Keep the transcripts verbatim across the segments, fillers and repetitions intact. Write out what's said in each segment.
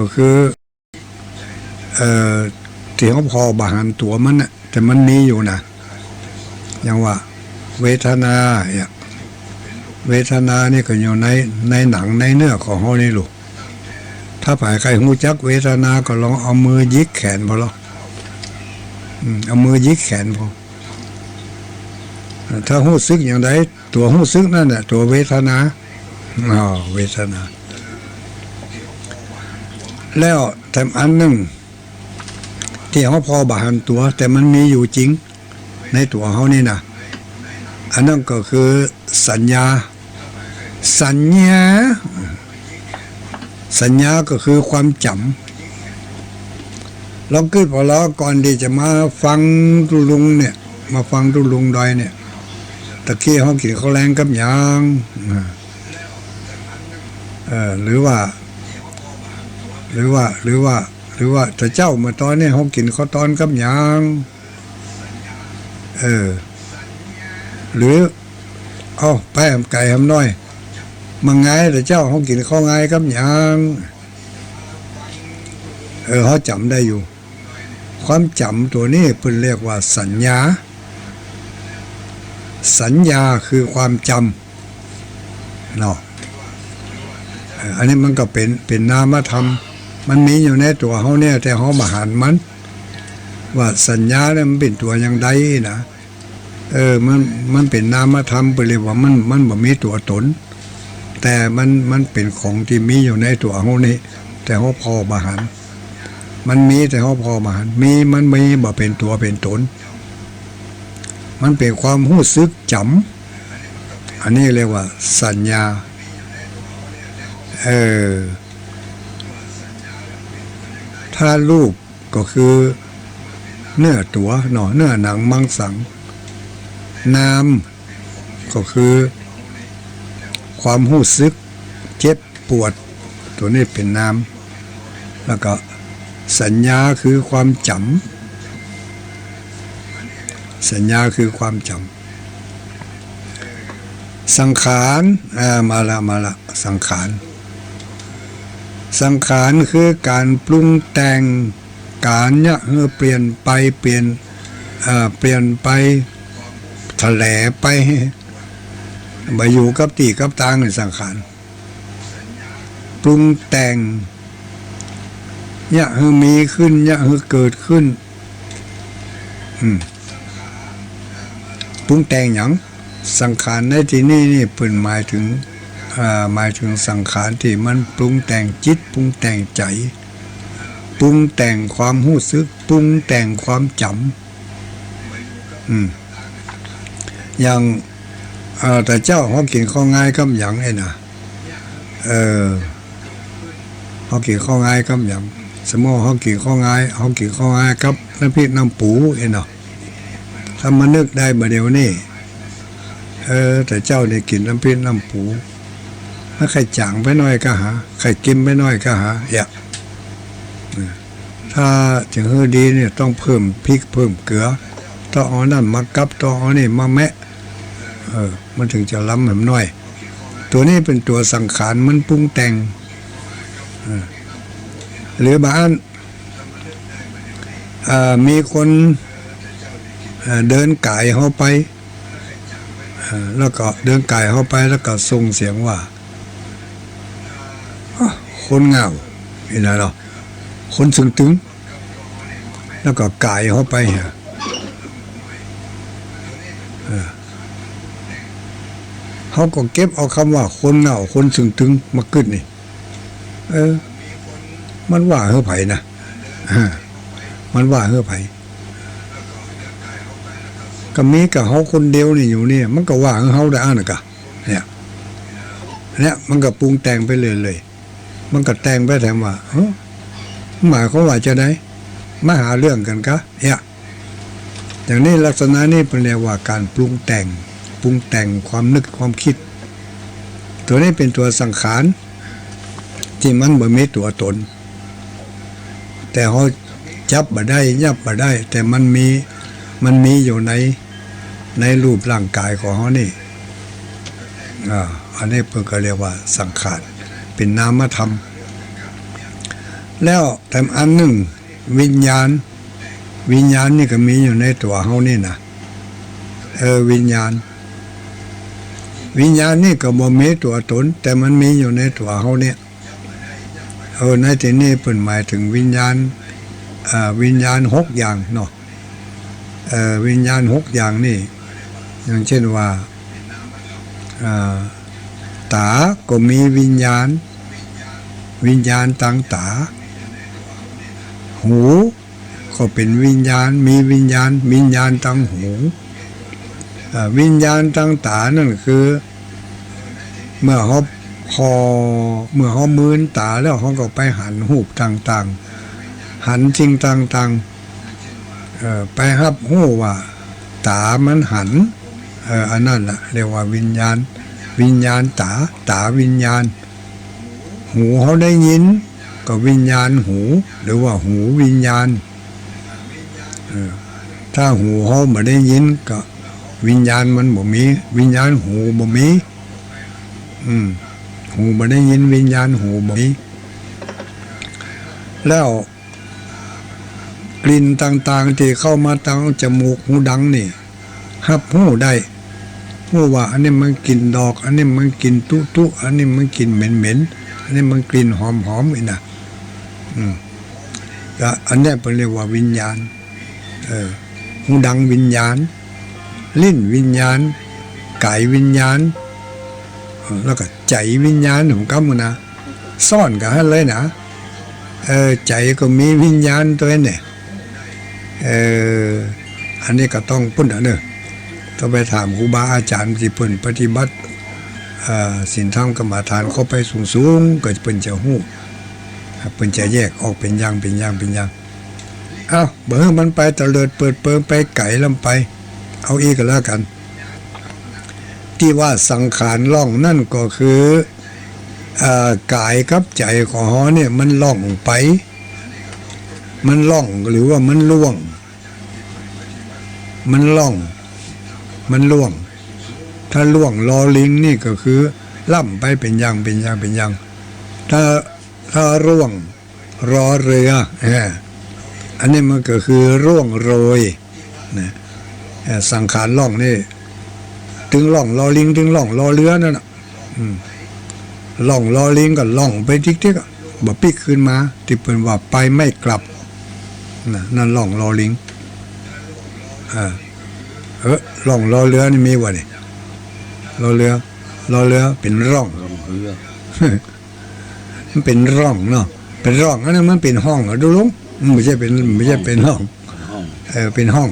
ก็คือ เอ่อ ตี้เฮาผ่อบ่หันตั๋วมันน่ะ แต่มันมีอยู่นะ อย่างว่า เวทนาเนี่ย เวทนานี่ก็อยู่ใน ในหนังในเนื้อของเฮานี่ลูก ถ้าใผใค่ฮู้จักเวทนาก็ลองเอามือหยิกแขนพ่อง อืม เอามือหยิกแขนพ่อง ถ้าฮู้สึกอย่างใด ตั๋วฮู้สึกนั่นแหละตั๋วเวทนา อ๋อ เวทนา แล้วแถมอันนึ่ง ตี้เฮาผ่อบ่หันตั๋ว แต่มันมีอยู่จริง ในตั๋วเฮานี่นะ อันนั้นก็คือสัญญา สัญญา สัญญาก็คือความจ๋ำ ลองกึ๊ดผ่องลอ ก่อนตี้จะมาฟังตุ๊ลุงเนี่ย มาฟังตุ๊ลุงดอยเนี่ย ตะกี้เฮากิ๋นข้าวแลงกับหยัง อ่า เออ หรือว่า หรือว่า หรือว่า หรือว่า แต่เจ๊าเมื่อตอนนี้เฮากิ๋นข้าวตอนกับหยัง เออ หรือ เอ้า ไปหำไก๋หำน้อย มางาย แต่เจ๊าเฮากิ๋นข้าวงายกับหยัง เออ เฮาจ๋ำได้อยู่ ความจ๋ำตั๋วนี้เปิ้นเรียกว่าสัญญา สัญญาคือความจ๋ำ เนาะ เอ่อ อันนี้มันก็เป๋น เป๋นนามธรรม มันมีอยู่ในตั๋วเฮาเนี่ย แต่เฮาบ่หันมัน ว่าสัญญาเนี่ยมันเป๋นตั๋วอย่างใดนะ เออ มัน มันเป๋นนามธรรม เปิ้นเรียกว่ามัน มันบ่มีตั๋วตน แต่มัน มันเป๋นของตี้มีอยู่ในตั๋วเฮานี่ แต่เฮาผ่อบ่หัน มันมีแต่เฮาผ่อบ่หัน มี มันมี บ่เป๋นตั๋วเป๋นตน มันเป๋นความฮู้สึกจ๋ำ อันนี้เรียกว่าสัญญา เออ ถ้ารูปก็คือเนื้อตั๋วเนาะ เนื้อหนังมังสัง นามก็คือความฮู้สึกเจ็บปวด ตั๋วนี้เป๋นนาม แล้วก็สัญญาคือความจ๋ำ สัญญาคือความจ๋ำ สังขาร อ่า มาละ มาละ สังขาร สังขารคือก๋านปรุงแต่ง ก๋านเยียะหื้อเปลี่ยนไป เปลี่ยน อ่า เปลี่ยนไป ถลายไป บ่อยู่กับตี้กับตาง สังขาร ปรุงแต่ง เยียะหื้อมีขึ้น เยียะหื้อเกิดขึ้น อืม ปรุงแต่งหยัง สังขารในตี้นี้นี่เปิ้นหมายเถิง อ่า หมายเถิงสังขารตี้มันปรุงแต่งจิต ปรุงแต่งใจ๋ ปรุงแต่งความฮู้สึก ปรุงแต่งความจ๋ำ อืม อย่าง เอ่อ แต่เจ๊าเฮากิ๋นข้าวงายกับหยังไอ้น่ะ เออ เฮากิ๋นข้าวงายกับหยัง สมมุติเฮากิ๋นข้าวงาย เฮากิ๋นข้าวงายกับน้ำพริกน้ำปูไอ้เนาะ ถ้ามานึกได้บ่าเดี่ยวนี้ เออ แต่เจ๊านี่กิ๋นน้ำพริกน้ำปู ถ้าใค่จ๋างไปหน้อยก็หา ใค่เก็มไปหน้อยก็หา เยียะ ถ้าจะหื้อดีเนี่ยต้องเพิ่มพริกเพิ่มเกลือ ต้องเอาอันนั้นมากับ ต้องเอาอันนี้มาแมะ เออ มันเถิงจะลำแหมหน้อย ตั๋วนี้เป๋นตั๋วสังขารมันปรุงแต่ง เออ หรือบางอัน เอ่อ มีคน เอ่อ เดินก๋ายเฮาไป เอ่อ แล้วก็เดินก๋ายเฮาไป แล้วก็ส่งเสียงว่า อ๊ะ คนเหงา นี่นะเนาะ คนเซิงตึง แล้วก็ก๋ายเฮาไปฮะ เออ เฮาก็เก็บเอากำว่าคนเหงา คนเซิงตึงมากึ๊ดนี่ เออ มันว่าหื้อใผนะ เออ มันว่าหื้อใผ ก็มีกับเฮาคนเดียวนี่อยู่เนี่ย มันก็ว่าหื้อเฮาได้อันนั้นกะ เนี่ย เนี่ย มันก็ปรุงแต่งไปเรื่อยๆ มันก็แต่งไปแถมว่า เฮ้อ หมายความว่าจะได มาหาเรื่องกั๋นกะ เนี่ย อย่างนี้ลักษณะนี้เปิ้นเรียกว่าก๋านปรุงแต่ง ปรุงแต่งความนึกความกึ๊ด ตั๋วนี้เป๋นตั๋วสังขาร ตี้มันบ่มีตั๋วตน แต่เฮาจับบ่ได้ ยับบ่ได้ แต่มันมี มันมีอยู่ใน ในรูปร่างก๋ายของเฮานี่ อ่า อันนี้เปิ้นก็เรียกว่าสังขาร เป๋นนามธรรม แล้วแถมอันนึ่ง วิญญาณ วิญญาณนี่ก็มีอยู่ในตั๋วเฮานี่นะ เออ วิญญาณ วิญญาณนี่ก็บ่มีตั๋วต๋น แต่มันมีอยู่ในตั๋วเฮาเนี่ย เออ ในตี้นี่เปิ้นหมายเถิงวิญญาณ อ่า วิญญาณหกอย่างเนาะ เอ่อ วิญญาณหกอย่างนี่ อย่างเจ้นว่า อ่า ต๋าก็มีวิญญาณ วิญญาณตางต๋า หูก็เป๋นวิญญาณ มีวิญญาณ วิญญาณตางหู อ่า วิญญาณตางต๋านั่นคือ เมื่อเฮา พอ เมื่อเฮามืนต๋าแล้วเฮาก็ไปหันฮูปต่างๆ หันสิ่งต่างๆ เอ่อ ไปฮับฮู้ว่าต๋ามันหัน เอ่อ อันนั้นแหละเรียกว่าวิญญาณ วิญญาณต๋า ต๋าวิญญาณ หูเฮาได้ยินก็วิญญาณหู หรือว่าหูวิญญาณ เออ ถ้าหูเฮาบ่ได้ยินก็วิญญาณมันบ่มี วิญญาณหูบ่มี อืม หูบ่ได้ยิน วิญญาณหูบ่มี แล้วกลิ่นต่างๆ ตี้เข้ามาตางจมูก หู ดังนี่ ฮับฮู้ได้ ฮู้ว่าอันนี้มันกลิ่นดอก อันนี้มันกลิ่นตุ๊ๆ อันนี้มันกลิ่นเหม็นๆ อันนี้มันกลิ่นหอมๆ อี้นะ อืม ก็อันเนี้ยเปิ้นเรียกว่าวิญญาณ เออ หูดังวิญญาณ ลิ้นวิญญาณ ก๋ายวิญญาณ เออ แล้วก็ใจ๋วิญญาณของกำนะ ซ้อนกั๋นหั้นเลยนะ เออ ใจ๋ก็มีวิญญาณตวยเนี่ย เออ อันนี้ก็ต้องปุ้นน่ะเนาะ ต้องไปถามครูบาอาจ๋ารย์ตี้เปิ้นปฏิบัติ เอ่อ ศีลธรรมกรรมฐานเข้าไปสูงๆ ก็เปิ้นจะฮู้ เปิ้นจะแยกออกเป๋นอย่าง เป๋นอย่าง เป๋นอย่าง เอ้า บ่หื้อมันไปเตลิดเปิดเปิงไปไก๋ล้ำไป เอาอี้ก็แล้วกั๋น ตี้ว่าสังขารล่องนั่นก็คือ เอ่อ ก๋ายกับใจ๋ของเฮาเนี่ยมันล่องไป มันล่องหรือว่ามันล่วง มันล่อง มันล่วง ถ้าล่วง ลอลิงนี่ก็คือล้ำไปเป๋นอย่าง เป๋นอย่าง เป๋นอย่าง ถ้า ถ้าล่วง รอเรือ เออ อันนี้มันก็คือร่วงโรย นะ เอ่อ สังขารล่องนี่ ตึงล่องลอลิง ตึงล่องลอเรือนั่นน่ะ อืม ล่องลอลิงก็ล่องไปติ๊กๆ อะ บ่ปิ๊กคืนมา ตี้เปิ้นว่าไปไม่กลับ นะ นั่นล่องลอลิง อ่า เออ ล่องลอเรือนี่มีบ่นี่ ลอเรือ ลอเรือเป๋นร่อง ร่องเรือ มันเป๋นร่องเนาะ เป๋นร่อง อันนั้นมันเป๋นห้องอะ ดูลง มันบ่ใจ้เป๋น บ่ใจ้เป๋นร่อง ห้อง เออ เป๋นห้อง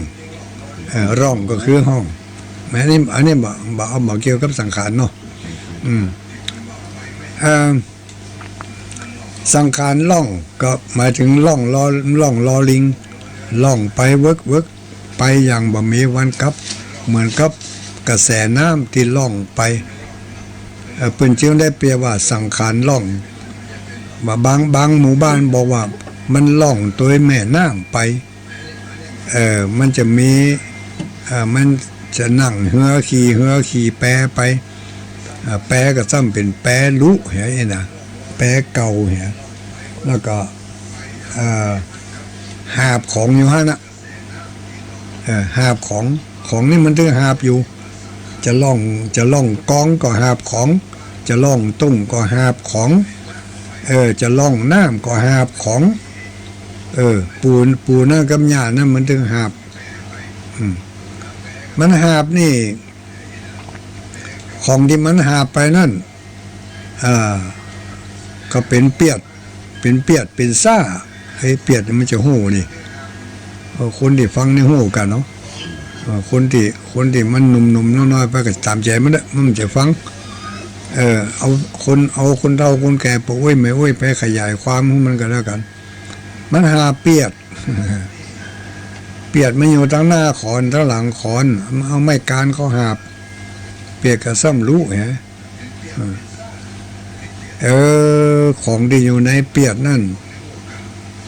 เออ ร่องก็คือห้อง อันนี้ อันนี้บ่ บ่ บ่เกี่ยวกับสังขารเนาะ อืม เอ่อ สังขารล่องก็หมายเถิงล่องลอ ล่องลอลิง ล่องไปเวิกเวิก ไปอย่างบ่มีวันกลับ เหมือนกับกระแสน้ำตี้ล่องไป เอ่อ เปิ้นจึงได้เปรียบว่าสังขารล่อง ว่าบาง บางหมู่บ้านบอกว่ามันล่องตวยแม่น้ำไป เอ่อ มันจะมี เอ่อ มันจะนั่งเฮือ ขี่เฮือ ขี่แปไป เอ่อ แปก็ซ้ำเป๋นแปลุเหียนะ แปเก่าเหีย แล้วก็ เอ่อ หาบของอยู่หั้นน่ะ เอ่อ หาบของ ของนี่มันตึงหาบอยู่ จะล่อง จะล่องกองก็หาบของ จะล่องตุ้งก็หาบของ เออ จะล่องน้ำก็หาบของ เออ ปู ปูนั่นกับหญ้านั่นมันตึงหาบ อืม มันหาบนี่ ของตี้มันหาบไปนั่น อ่า ก็เป๋นเปียด เป๋นเปียด เป๋นซ้า ไอ้เปียดนี่มันจะฮู้นี่ เออ คนตี้ฟังนี่ฮู้กั๋นเนาะ เออ คนตี้ คนตี้มันหนุ่มๆ น้อยๆ ไปก็ต๋ามใจ๋มันเต๊อะ มันจะฟัง เออ เอาคน เอาคนเฒ่าคนแก่ ป้ออ้วยแม่อ้วยไปขยายความหื้อมันก็แล้วกั๋น มันหาบเปียด เปียดมันอยู่ตังหน้าขอน ตังหลังขอน เอาไม้กานเข้าหาบ เปียดก็ซ้ำลุเหีย เออ ของตี้อยู่ในเปียดนั่น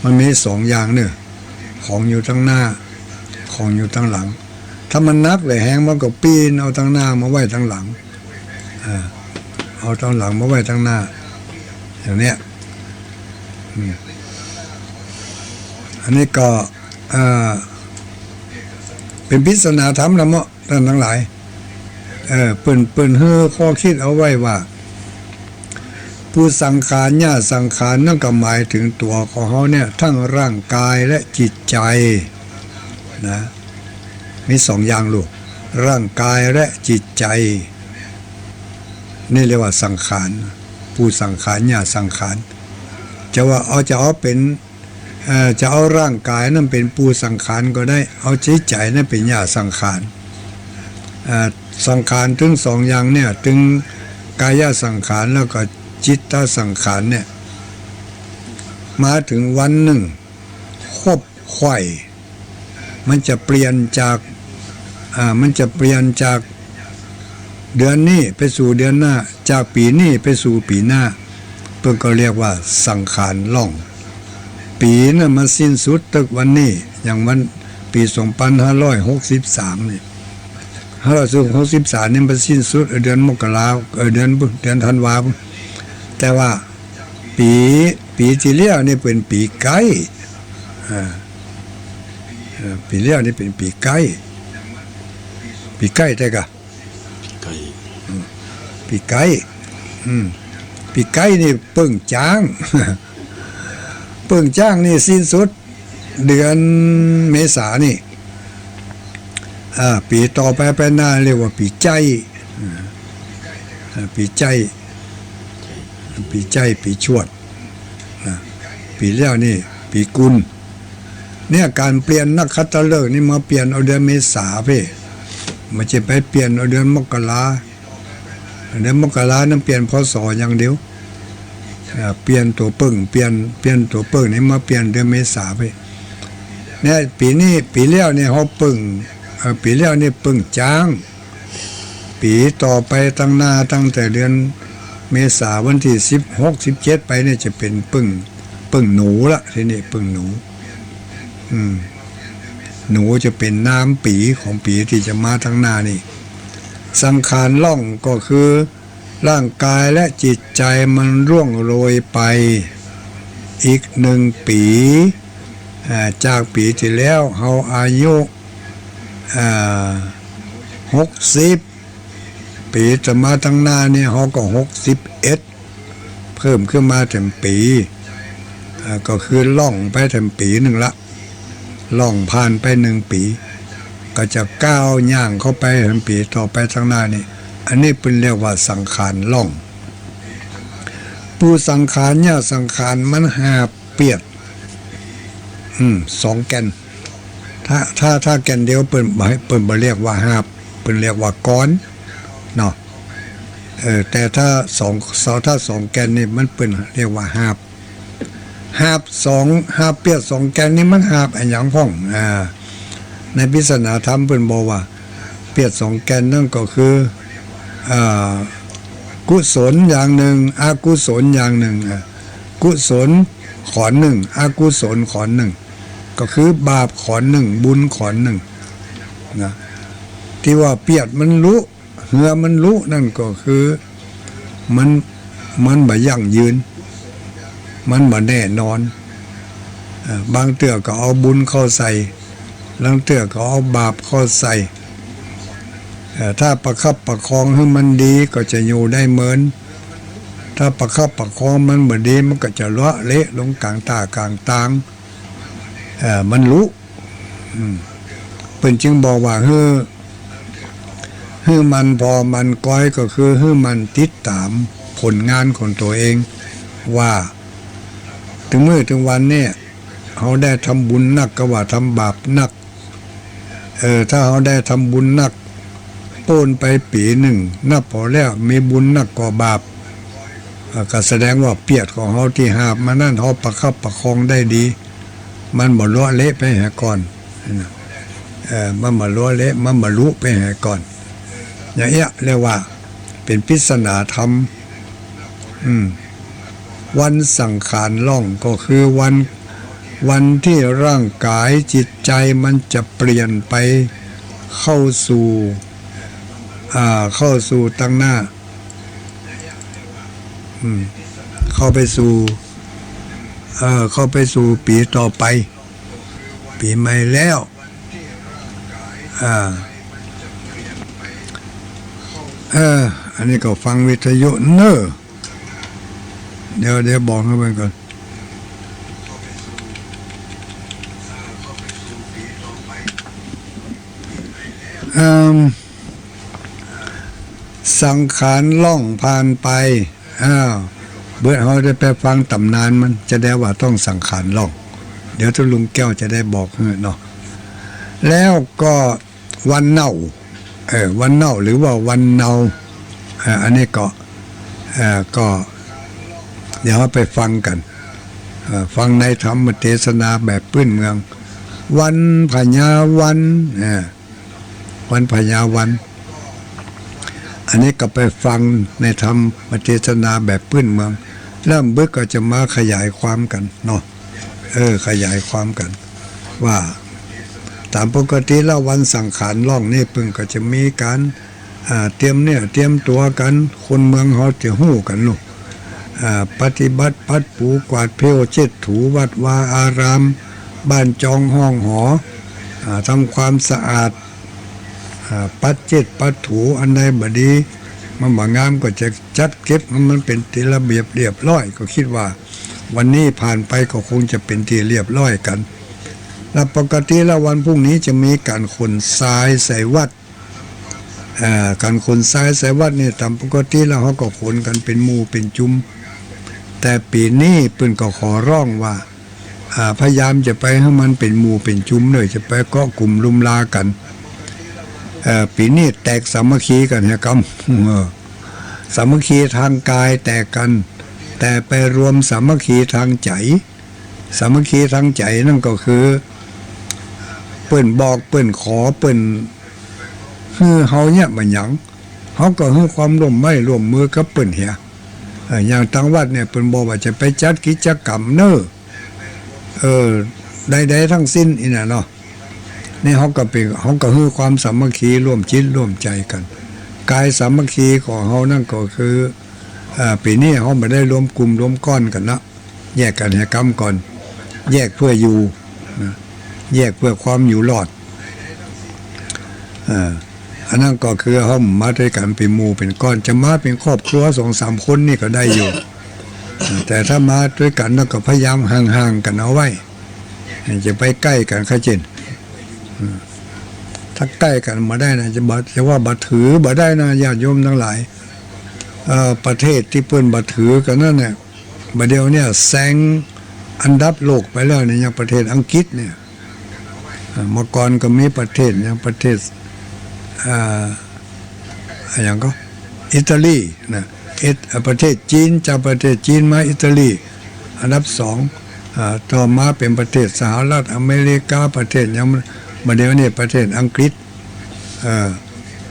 มันมีสองอย่างเนาะ ของอยู่ตังหน้า ของอยู่ตังหลัง ถ้ามันหนักแหละแฮง มันก็ปีนเอาตังหน้ามาไว้ตังหลัง อ่า เอาตังหลังมาไว้ตังหน้า อย่างเนี้ย อืม อันนี้ก็ อ่า เป๋นปริศนาธรรมละเมาะ ต้านตังหลาย เออ เปิ้น เปิ้นหื้อข้อคิดเอาไว้ว่า ปูสังขาร หญ้าสังขาร นั่นก็หมายเถิงตั๋วของเฮาเนี่ย ตึงร่างก๋ายและจิตใจ๋ นะ มีสองอย่างลูก ร่างก๋ายและจิตใจ๋ นี่เรียกว่าสังขาร ปูสังขาร หญ้าสังขาร จะว่าเอา จะเอาเป๋น เอ่อ จะเอาร่างก๋ายนั้นเป๋นปูสังขารก็ได้ เอาจิตใจ๋นั้นเป๋นหญ้าสังขาร เอ่อ สังขารตึงสองอย่างเนี่ย ตึงก๋ายสังขารแล้วก็จิตสังขารเนี่ย มาเถิงวันนึ่ง คบไขว่ มันจะเปลี่ยนจาก อ่า มันจะเปลี่ยนจากเดือนนี้ไปสู่เดือนหน้า จากปี๋นี้ไปสู่ปี๋หน้า เปิ้นก็เรียกว่าสังขารล่อง ปี๋นั้นมันสิ้นสุดตึกวันนี้ อย่างวัน ปี๋สองปันห้าร้อยหกสิบสามนี่ ห้าร้อยหกสิบสามนี่มันสิ้นสุด เอ่อ เดือนมกรา เอ่อ เดือน เดือนธันวา แต่ว่าปี๋ ปี๋ตี้แล้วนี่เป๋นปี๋ใก๊ อ่า เอ่อ ปี๋แล้วนี่เป๋นปี๋ใก๊ ปี๋ใก๊ใต้ก่ะ ใก๊ อืม ปี๋ใก๊ อืม ปี๋ใก๊นี่เปิ้งจ๊าง เปิ้งจ๊างนี่สิ้นสุด เดือนเมษานี่ อ่า ปี๋ต่อไปไปหน้าเรียกว่าปี๋ใจ๊ อ่า อ่า ปี๋ใจ๊ ปี๋ใจ๊ ปี๋ชวด นะ ปี๋แล้วนี่ ปี๋กุล เนี่ย ก๋านเปลี่ยนนักขัตฤกษ์นี่มาเปลี่ยนเอาเดือนเมษาเพ่ บ่ใจ้ไปเปลี่ยนเอาเดือนมกรา เดือนมกรานั้นเปลี่ยน พ.ศ. อย่างเดียว อ่า เปลี่ยนตั๋วเปิ้ง เปลี่ยน เปลี่ยนตั๋วเปิ้งนี่มาเปลี่ยนเดือนเมษาเพ่ เนี่ย ปี๋นี้ ปี๋แล้วนี่เฮาเปิ้ง เอ่อ ปี๋แล้วนี่เปิ้งจ๊าง ปี๋ต่อไปตังหน้า ตั้งแต่เดือนเมษาวันตี้สิบหก สิบเจ็ดไปเนี่ยจะเป๋นเปิ้ง เปิ้งหนูละ ทีนี้เปิ้งหนู อืม หนูจะเป๋นนามปี๋ของปี๋ตี้จะมาตังหน้านี่ สังขารล่องก็คือร่างก๋ายและจิตใจ๋มันร่วงโรยไปอีกนึ่งปี๋ อ่า จากปี๋ตี้แล้วเฮาอายุ อ่า หกสิบ ปี๋จะมาตังหน้านี่เฮาก็หกสิบเอ็ด เพิ่มขึ้นมาแถมปี๋ อ่า ก็คือล่องไปแถมปี๋นึ่งละ ล่องผ่านไปนึ่งปี๋ ก็จะก้าวย่างเข้าไปแถมปี๋ต่อไปตังหน้านี่ อันนี้เปิ้นเรียกว่าสังขารล่อง ปูสังขาร หญ้าสังขาร มันหาบเปียด อืม สองแก่น ถ้า ถ้า ถ้าแก่นเดียวเปิ้นบ่ เปิ้นบ่เรียกว่าหาบ เปิ้นเรียกว่าก๋อน เนาะ เออ แต่ถ้าสอง ถ้าสองแก่นนี่มันเปิ้นเรียกว่าหาบ หาบสอง หาบเปียดสองแก่นนี่มันหาบอะหยังพ่อง อ่า ในปริศนาธรรมเปิ้นบอกว่า เปียดสองแก่นนั่นก็คือ อ่า กุศลอย่างนึ่ง อกุศลอย่างนึ่ง อ่า กุศลขอนนึ่ง อกุศลขอนนึ่ง ก็คือบาปขอนนึ่ง บุญขอนนึ่ง นะ ตี้ว่าเปียดมันลุ เฮือมันลุนั่นก็คือ มัน มันบ่ยั่งยืน มันบ่แน่นอน เอ่อ บางเตื้อก็เอาบุญเข้าใส่ บางเตื้อก็เอาบาปเข้าใส่ เอ่อ ถ้าประคับประคองหื้อมันดีก็จะอยู่ได้เมิน ถ้าประคับประคองมันบ่ดี มันก็จะเลาะเละลงก๋างต้ากลางตาง เอ่อ มันลุ อืม เปิ้นจึงบอกว่าหื้อ หื้อหมั่นผ่อหมั่นกอย ก็คือหื้อหมั่นติดต๋ามผลงานของตั๋วเอง ว่าเถิงมื้อเถิงวันเนี่ย เฮาได้ทำบุญนักก็ว่าทำบาปนัก เออ ถ้าเฮาได้ทำบุญนัก ป๊นไปปี๋นึ่ง นับผ่อแล้วมีบุญนักกว่าบาป เอ่อ ก็แสดงว่าเปียดของเฮาตี้หาบมานั้น เฮาประคับประคองได้ดี มันบ่เลาะเละไปแหก่อน เอ่อ มันบ่เลาะเละ มันบ่ลุไปแหก่อน อย่างเอี้ยเรียกว่าเป๋นปริศนาธรรม อืม วันสังขารล่องก็คือวัน วันตี้ร่างก๋ายจิตใจ๋มันจะเปลี่ยนไปเข้าสู่ อ่า เข้าสู่ตังหน้า อืม เข้าไปสู่ เอ่อ เข้าไปสู่ปี๋ต่อไป ปี๋ใหม่แล้ว อ่า เออ อันนี้ก็ฟังวิทยุเน่อ เดี๋ยว เดี๋ยวบอกหื้อเปิ้นก่อน เอิ่ม สังขารล่องผ่านไป อ้าว เปื้อเฮาได้ไปฟังต๋ำนานมัน จะได้ว่าต้องสังขารล่อง เดี๋ยวตุ๊ลุงแก้วจะได้บอกหื้อเนาะ แล้วก็วันเน่า เออ วันเน่าหรือว่าวันเนา เออ อันนี้ก็ เออ ก็เดี๋ยวเฮาไปฟังกั๋น เออ ฟังในธรรมเตสนาแบบปื้นเมือง วันพญาวัน เออ วันพญาวัน อันนี้ก็ไปฟังในธรรมเตสนาแบบปื้นเมือง แล้วเปิ้นก็จะมาขยายความกั๋นเนาะ เออ ขยายความกั๋น ว่าต๋ามปกติแล้ววันสังขารล่องนี่เปิ้นก็จะมีก๋าน อ่า เตรียมเนื้อเตรียมตั๋วกั๋น คนเมืองเฮาจะฮู้กั๋นเนาะ อ่า ปฏิบัติปัดปูกวาดเพลเช็ดถูวัดวาอาราม บ้านจองห้องหอ อ่า ทำความสะอาด อ่า ปัดเช็ดปัดถู อันใดบ่ดี มันบ่งามก็จะจัดเก็บหื้อมันเป๋นตี้ระเบียบเรียบร้อย ก็กึ๊ดว่าวันนี้ผ่านไปก็คงจะเป๋นตี้เรียบร้อยกั๋น แล้วปกติแล้ววันพรุ่งนี้จะมีก๋านขนทรายใส่วัด เอ่อ ก๋านขนทรายใส่วัดนี่ต๋ามปกติแล้วเฮาก็ขนกั๋นเป๋นหมู่เป๋นจุม แต่ปี๋นี้เปิ้นก็ขอร้องว่า อ่า พยายามจะไปหื้อมันเป๋นหมู่เป๋นจุมเน่อ จะไปเกาะกุ่มลุมลากั๋น เอ่อ ปี๋นี้แตกสามัคคีกั๋นเหียกำ เออ สามัคคีตางก๋ายแตกกั๋น แต่ไปรวมสามัคคีตางใจ๋ สามัคคีตางใจ๋นั่นก็คือ เปิ้นบอกเปิ้นขอเปิ้น หื้อเฮาเนี่ยบ่หยัง เฮาก็หื้อความร่วมไม้ร่วมมือกับเปิ้นเหีย เอ่อ อย่างตางวัดเนี่ยเปิ้นบอกว่าจะไปจัดกิจกรรมเน่อ เออ ใดๆ ทั้งสิ้นอี้น่ะเนาะ นี่เฮาก็เป๋น เฮาก็หื้อความสามัคคีร่วมจิตร่วมใจ๋กั๋น ก๋ายสามัคคีของเฮานั่นก็คือ เอ่อ ปี๋นี้เฮาบ่ได้รวมกุ่มรวมก้อนกั๋นเนาะ แยกกั๋นเหียกำก่อน แยกเปื้ออยู่นะ แยกเปื้อความอยู่รอด เอ่อ อันนั้นก็คือเฮามาตวยกั๋นเป๋นหมู่เป๋นก้อน จะมาเป๋นครอบครัวสองสามคนนี่ก็ได้อยู่ แต่ถ้ามาตวยกั๋นแล้วก็พยายามห่างๆ กั๋นเอาไว้ จะไปใก้กั๋น เข้าใจ๋ อืม ถ้าใก้กั๋นบ่ได้นะ จะบ่ จะว่าบ่ถือบ่ได้นะ ญาติโยมตังหลาย เอ่อ ประเทศตี้เปิ้นบ่ถือกั๋นนั่นน่ะ บ่าเดี่ยวเนี่ยแซงอันดับโลกไปแล้วเนี่ย อย่างประเทศอังกฤษเนี่ย อ่า เมื่อก่อนก็มีประเทศอย่างประเทศ อ่า อะหยังก็ อิตาลีนะ อิต- อ่า ประเทศจีน จากประเทศจีนมาอิตาลี อันดับสอง อ่า ต่อมาเป๋นประเทศสหรัฐอเมริกา ประเทศหยัง บ่าเดี่ยวนี้ประเทศอังกฤษ เอ่อ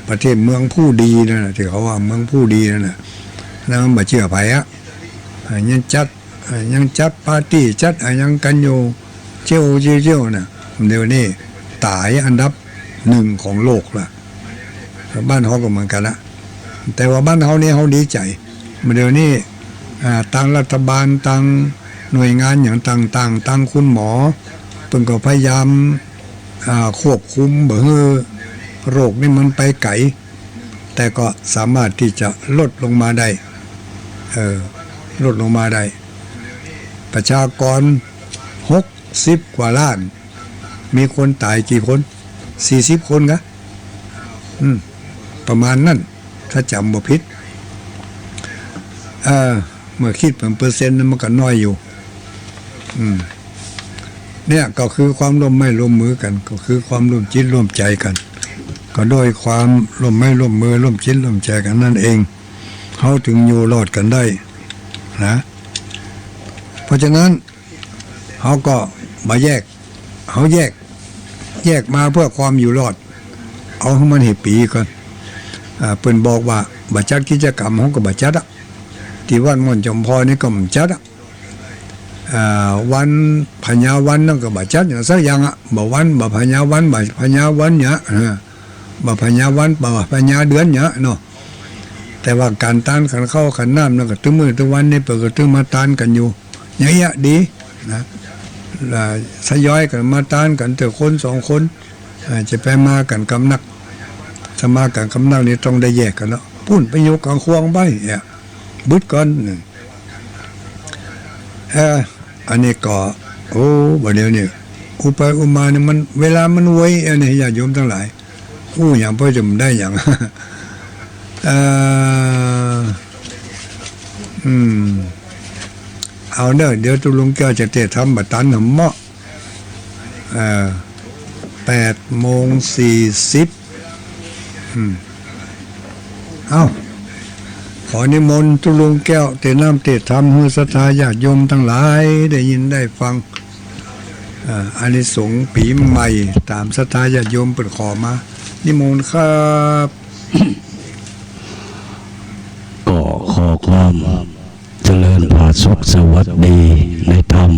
ประเทศเมืองผู้ดีนั่นน่ะ ตี้เขาว่าเมืองผู้ดีนั่นน่ะ นั่นมันบ่เจื้อใผอะ อ่า ยังจัด อ่า ยังจัดปาร์ตี้ จัดอะหยังกั๋นอยู่ เจ้าเจ้าเจ้าน่ะ เดี๋ยวนี้ต๋ายอันดับหนึ่งของโลกละ บ้านเฮาก็เหมือนกั๋นละ แต่ว่าบ้านเฮานี่เฮาดีใจ๋ เดี๋ยวนี้ อ่า ตางรัฐบาล ตางหน่วยงานหยังต่างๆ ตางคุณหมอ เปิ้นก็พยายาม อ่า ควบคุมบ่หื้อโรคนี่มันไปไก๋ แต่ก็สามารถตี้จะลดลงมาได้ เออ ลดลงมาได้ ประชากรหกสิบกว่าล้าน มีคนต๋ายกี่คน สี่สิบคนกะ อืม ประมาณนั้น ถ้าจ๋ำบ่ผิด เอ่อ เมื่อคิดเป๋นเปอร์เซ็นต์มันก็น้อยอยู่ อืม เนี่ยก็คือความร่วมไม้ร่วมมือกั๋น ก็คือความร่วมจิตร่วมใจ๋กั๋น ก็โดยความร่วมไม้ร่วมมือ ร่วมจิตร่วมใจ๋กั๋นนั่นเอง เฮาจึงอยู่รอดกั๋นได้นะ เพราะฉะนั้น เฮาก็บ่แยก เฮาแยก แยกมาเปื้อความอยู่รอด เอาหื้อมันหื้อปี๋ก่อน อ่า เปิ้นบอกว่าบ่จัดกิจกรรม เฮาก็บ่จัดอะ ตี้วัดม่อนจอมพลอยนี่ก็บ่จัดอะ อ่า วันพญาวันนั่นก็บ่จัดหยังสักอย่างอะ บ่วัน บ่พญาวัน บ่พญาวันเนี่ย เออ บ่พญาวัน บ่พญาเดือนเนี่ยเนาะ แต่ว่าก๋านตานขันข้าวขันน้ำนั่นก็ตึงมื้อตึงวันนี่เปิ้นก็ตึงมาตานกั๋นอยู่ อย่างเอี้ยดีนะ อ่า ทยอยกั๋นมาตานกั๋นเต๊อะ คนสองคน อ่า จะไปมากั๋นกำนัก ถ้ามากั๋นกำนักนี่ต้องได้แยกกั๋นเนาะ ปู๊นไปอยู่ก๋างข่วงไปเนี่ย บึดก่อน เออ อันนี้ก็ โอ้ บ่าเดี่ยวนี้ อู้ไปอู้มานี่มัน เวลามันไว อันนี้ ญาติโยมตังหลาย อู้หยังไปจะบ่ได้หยัง เอ่อ อืม เอาเน่อ เดี๋ยวตุ๊ลุงแก้วจะเตะทำบ่ตันหำเมาะ เอ่อ แปดโมงสี่สิบ อืม เอ้า ขอนิมนต์ตุ๊ลุงแก้วเตะน้ำเตะธรรมหื้อศรัทธาญาติโยมตังหลายได้ยินได้ฟัง อ่า อานิสงส์ปี๋ใหม่ต๋ามศรัทธาญาติโยมเปิ้นขอมา นิมนต์ครับ ก็ขอความ เจริญผาสุกสวัสดีในธรรม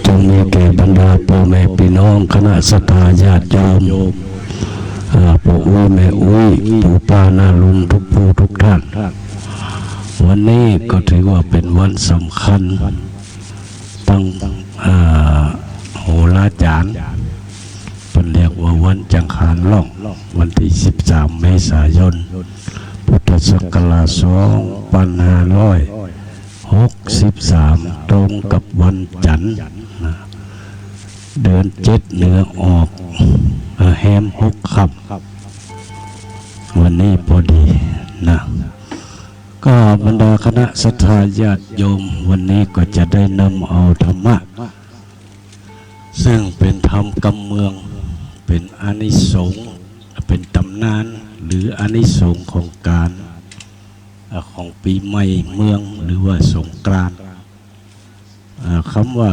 จงมีแก่บรรดาป้อแม่ปี้น้องคณะศรัทธาญาติโยม อ่า ป้ออุ๊ยแม่อุ๊ย ปู่ป้าน้าลุงทุกผู้ทุกท่าน วันนี้ก็ถือว่าเป๋นวันสำคัญ ตัง อ่า โหราจ๋ารย์ เปิ้นเรียกว่าวันจังคารล่อง วันตี้สิบสามเมษายน พุทธศักราชสองปันห้าร้อยหกสิบสาม ตรงกับวันจันทร์นะ เดือนเจ็ดเหนือออก เอ่อ แฮมหกค่ำ วันนี้พอดีนะ ก็บรรดาคณะศรัทธาญาติโยม วันนี้ก็จะได้นำเอาธรรมะ ซึ่งเป๋นธรรมกำเมือง เป๋นอานิสงส์ เป๋นต๋ำนาน หรืออานิสงส์ของก๋าน อ่า ของปี๋ใหม่เมือง หรือว่าสงกรานต์ อ่า กำว่า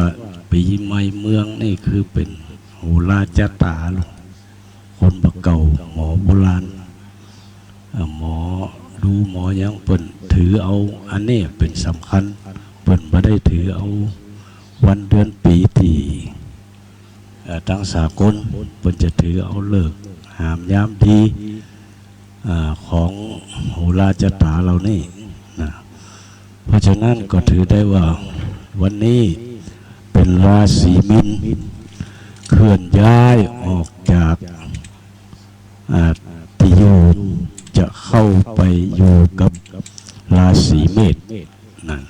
ปี๋ใหม่เมืองนี่คือเป๋นโหราจ๋ารย์ คนบ่าเก่า หมอโบราณ เอ่อ หมอดูหมอหยังเปิ้นถือเอาอันนี้เป๋นสำคัญ เปิ้นบ่ได้ถือเอาวันเดือนปี๋ตี้ เอ่อ ตางสากล เปิ้นจะถือเอาฤกษ์หามยามดี อ่า ของโหราจ๋ารย์เหล่านี้นะ เพราะฉะนั้นก็ถือได้ว่าวันนี้เป๋นราศีมีน เคลื่อนย้ายออกจาก อ่า ตี้อยู่ จะเข้าไปอยู่กับราศีเมษนั่น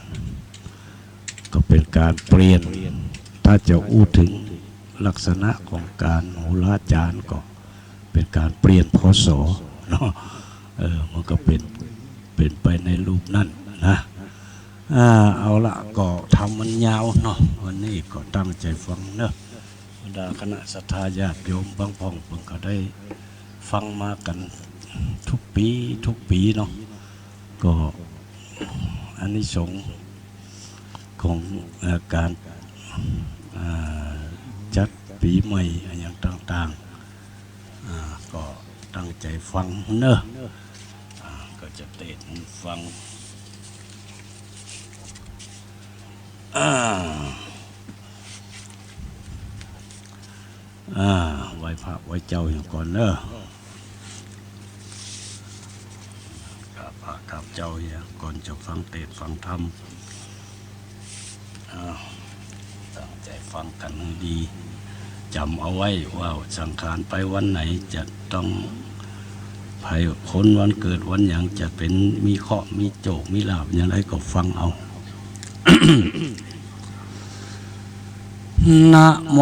ก็เป๋นก๋านเปลี่ยน ถ้าจะอู้เถิงลักษณะของก๋านโหราจ๋ารย์ก็เป๋นก๋านเปลี่ยน พ.ศ. เนาะ เออ มันก็เป๋น เป๋นไปในรูปนั้นนะ อ่า เอาละ ก็ธรรมมันยาวเนาะ วันนี้ก็ตั้งใจ๋ฟังเนาะ บรรดาคณะศรัทธาญาติโยมบางพ่องเปิ้นก็ได้ฟังมากั๋นทุกปี๋ ทุกปี๋เนาะ ก็อานิสงส์ของ เอ่อ ก๋าน อ่า จัดปี๋ใหม่อะหยังต่างๆ อ่า ก็ตั้งใจ๋ฟังเนาะ อ่า ก็จะเตศน์หื้อฟัง อ่า อ่า ไหว้พระไหว้เจ้าหยังก่อนเนาะ กราบพระกราบเจ้าหยังก่อนจะฟังเตศน์ฟังธรรม อ่า ตั้งใจ๋ฟังกั๋นหื้อดี จ๋ำเอาไว้ว่าสังขารไปวันไหน จะต้อง ใผคนวันเกิดวันหยังจะเป๋น มีเคราะห์มีโจคมีลาภอย่างใดก็ฟังเอา นะโม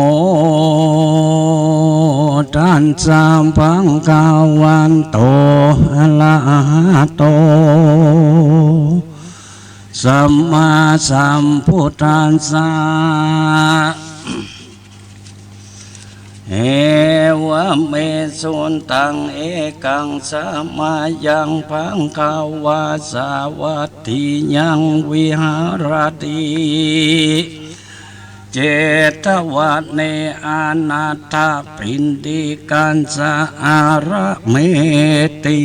ตัสสะ ภะคะวะโต อะระหะโต สัมมาสัมพุทธัสสะ เอวะเม สุตตัง เอกัง สะมะยัง ภะคะวา สาวัตถิยัง วิหะระติ เจตวะเน อะนะถะปิณฑิกัสสะ อะระเมติ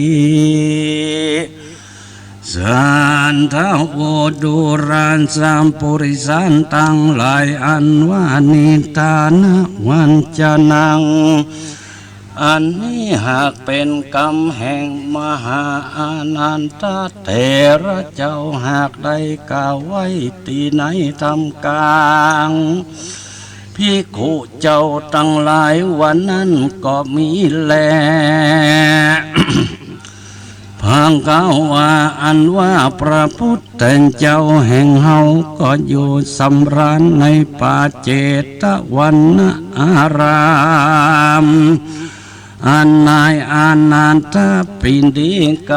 สัตถะโว ดูราชะ ปุริสัง ตังหลายอันว่า นิฏฐานะวัจจะนัง อันนี้หากเป๋นกำแห่งมหาอานันทะเถระเจ้า หากได้กล่าวไว้ตี้ในถ้ำกลาง ภิกขุเจ้าตังหลายว่านั้นก็มีแล ภควา อันว่าพระพุทธเจ้าแห่งเฮาก็อยู่สำราญในป่าเจตวันนาราม อันนายอานันทปิณฑิก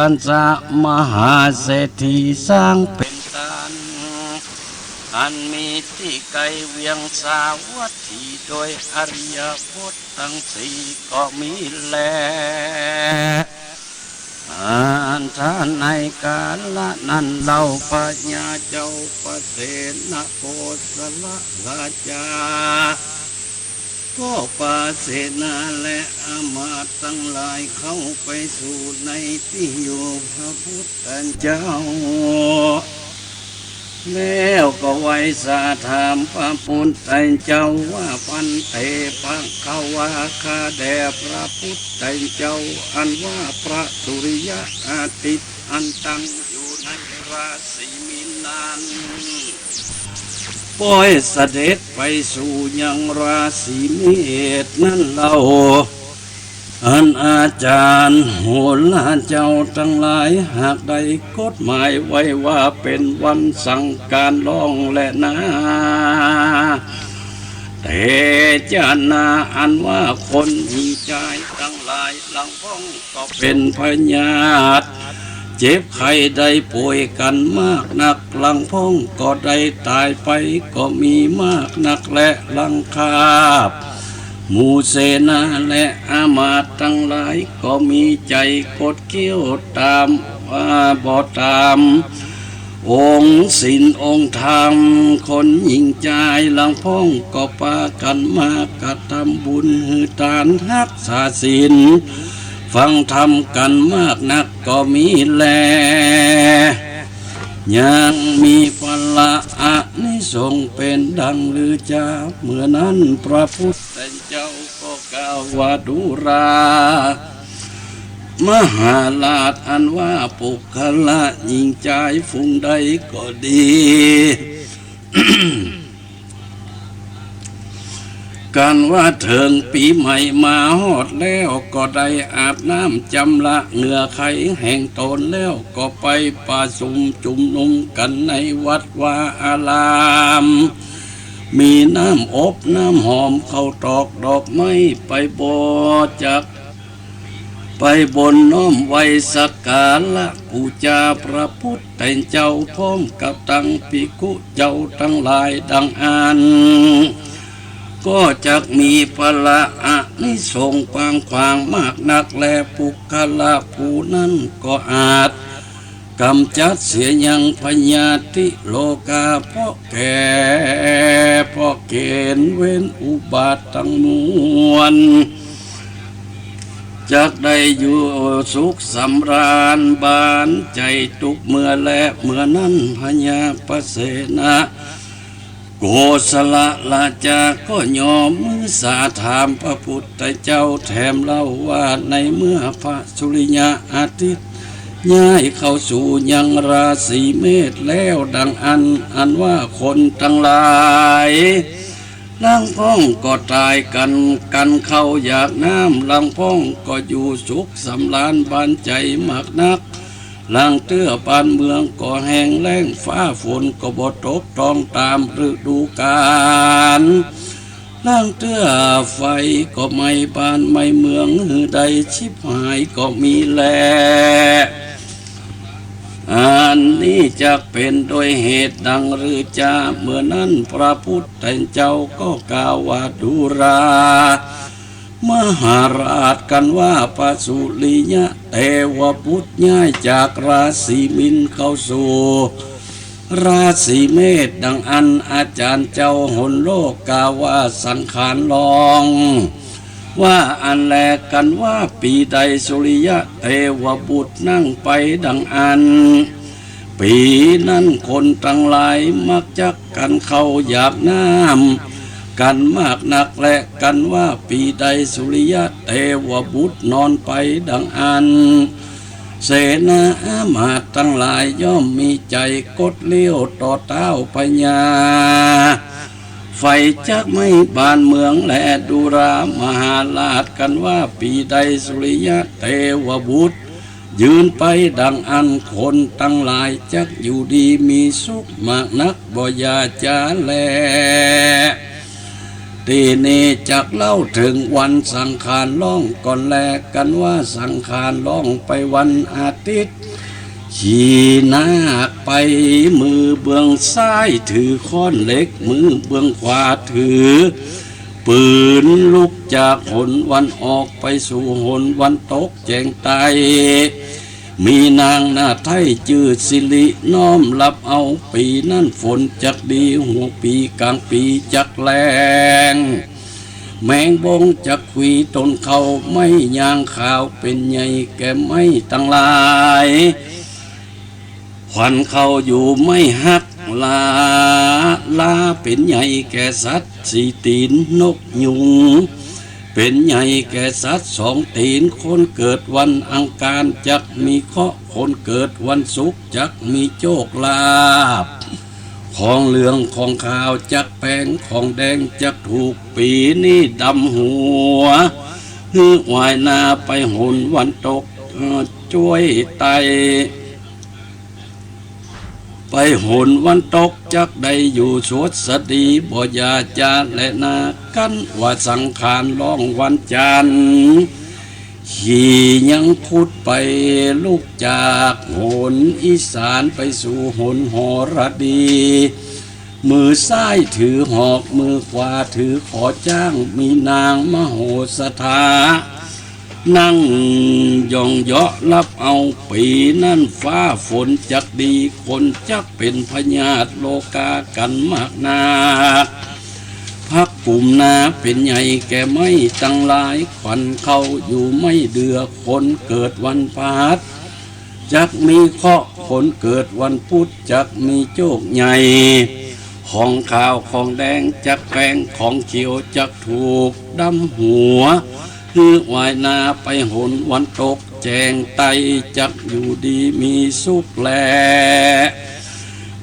ะมหาเศรษฐีสร้างเป๋นตาน อันมีตี้ใก้เวียงสาวัตถี โดยอริยบทตังสี่ก็มีแล อันถ้าในกาละนั้นเล่า พญาเจ้าปเสนโกศลราชา ก็ปเสนาและอำมาตย์ตังหลายเข้าไปสู่ในตี้อยู่พระพุทธเจ้า แล้วก็ไหว้สาถามพระพุทธเจ้าว่า ภันเต ภควา ข้าแด่พระพุทธเจ้า อันว่าพระสุริยะอาทิตย์อันตั้งอยู่ในราศีมินนั้น ป้อยเสด็จไปสู่ยังราศีเมษนั้นเล่า อันอาจารย์โหราเจ้าตังหลายหากได้กฎหมายไว้ว่าเป๋นวันสังกานต์ลองแลนา เตจนา อันว่าคนหญิงจายตังหลาย ลำพ่องก็เป๋นพยาธิ เจ็บไข้ได้ป่วยกั๋นมากนัก ลำพ่องก็ได้ต๋ายไปก็มีมากนักแล ลำคาบหมู่เสนาและอำมาตย์ตังหลายก็มีใจ๋ขดเขี้ยวต๋าม อ่า บ่ต๋ามองค์ศีลองค์ธรรม คนหญิงจายลำพ่องก็ปากั๋นมากระทำบุญหื้อตานฮักษาศีลฟังธรรมกั๋นมากนักก็มีแล ยังมีผละอานิสงส์เป๋นดังลือจา เมื่อนั้นพระพุทธเจ้าก็กล่าวว่า ดูรา มหาราช อันว่าปุคคละหญิงจายฝูงใดก็ดี กันว่าเถิงปี๋ใหม่มาฮอดแล้วก็ได้อาบน้ำจำระเหงื่อไขแห่งต๋นแล้วก็ไปประชุมจุมนุมกั๋นในวัดวาอาราม มีน้ำอบน้ำหอมข้าวตอกดอกไม้ไปบริจาค ไปบนน้อมไหว้สักการะปู๋จาพระพุทธเจ้าพร้อมกับตังภิกขุเจ้าตังหลายดังอั้น ก็จักมีผละอานิสงส์กว้างขวางมากนักแล ปุคคละผู้นั้นก็อาจก๋ำจัดเสียยังพยาธิโรคา เพราะแก่ เพราะเข็ญเว้นอุบาทตังมวล จักได้อยู่สุขสำราญบานใจ๋ตุ๊กเมื่อแล เมื่อนั้นพญาปเสนโกศลราชาก็ยอมมือสาถามพระพุทธเจ้าแถมเล่าว่า ในเมื่อพระสุริยะอาทิตย์ย้ายเข้าสู่ยังราศีเมษแล้วดังอั้น อันว่าคนตังหลาย ลำพ่องก็ต๋ายกั๋น กั๋นข้าวอยากน้ำ ลำพ่องก็อยู่สุขสำราญบานใจ๋มากนัก ลางเตื้อบ้านเมืองก็แห้งแล้ง ฟ้าฝนก็บ่ตกต้องต๋ามฤดูกาล ลางเตื้อไฟก็ไหม้บ้านไหม้เมืองหื้อได้ฉิบหายก็มีแล อันนี้จักเป๋นโดยเหตุดังลือจา เมื่อนั้นพระพุทธเจ้าก็กล่าวว่า ดูรา มหาราช กันว่าพระสุริยะเตวบุตรย้ายจากราศีมินเข้าสู่ราศีเมษดังอั้น อาจารย์เจ้าหนโลกกล่าวว่าสังขารลอง ว่าอั้นแล กันว่าปี๋ใดสุริยะเตวบุตรนั่งไปดังอั้น ปี๋นั้นคนตังหลายมักจักกั๋นข้าวหยาบน้ำ กั๋นมากนักแล กั๋นว่าปี๋ใดสุริยะเตวบุตรนอนไปดังอั้น เสนาอามาตย์ตังหลายย่อมมีใจ๋กดเลี้ยวต่อต้าวพญา ใฝ่จักไหม้บ้านเมืองแล ดูรามหาราช กั๋นว่าปี๋ใดสุริยะเตวบุตรยืนไปดังอั้น คนตังหลายจักอยู่ดีมีสุขมากนักบ่อย่าจ๋าแล ตี้นี้จักเล่าเถิงวันสังขารล่องก่อนแล กั๋นว่าสังขารล่องไปวันอาทิตย์ ขี่นาคไป มือเบื้องซ้ายถือค้อนเหล็ก มือเบื้องขวาถือปืน ลุกจากหนวันออกไปสู่หนวันตกแจ้งใต้ มีนางนาไทยจื้อสิริน้อมรับเอา ปี๋นั้นฝนจักดี หัวปี๋ก๋างปี๋จักแล้ง แมงบงจักขุยต้นข้าว ไม้ยางขาวเป๋นใหญ่แก่ไม้ตังหลาย ขวัญข้าวอยู่ไม้หัก ลา ลาเป๋นใหญ่แก่สัตว์สี่ตี๋น นกยูงเป๋นใหญ่แก่สัตว์สองตี๋น คนเกิดวันอังคารจักมีเคราะห์ คนเกิดวันศุกร์จักมีโชคลาภ ของเหลืองของขาวจักแป๋ง ของแดงจักถูก ปี๋นี้ดำหัว หื้อหวายหน้าไปหนวันตก เอ่อ จ้วยใต้ ไปหนวันตกจักได้อยู่สวัสดีบ่อย่าจ๋าแลนา กั๋นว่าสังขารล่องวันจันทร์ ขี่ยังคุดไป ลุกจากหนอีสานไปสู่หนหรดี มือซ้ายถือหอก มือขวาถือขอจ้าง มีนางมโหสถา นั่งย่องเยาะรับเอา ปี๋นั้นฟ้าฝนจักดี คนจักเป๋นพยาธิโรคากั๋นมากนัก พักกุมนาเป๋นใหญ่แก่ไม้ตังหลาย ขวัญข้าวอยู่ไม้เดือ คนเกิดวันพฤหัสจักมีเคราะห์ คนเกิดวันพุธจักมีโชคใหญ่ ของขาวของแดงจักแป๋ง ของเขียวจักถูก ดำหัว หื้อหวายหน้าไปหนวันตกแจ้งใต้ จักอยู่ดีมีสุขแล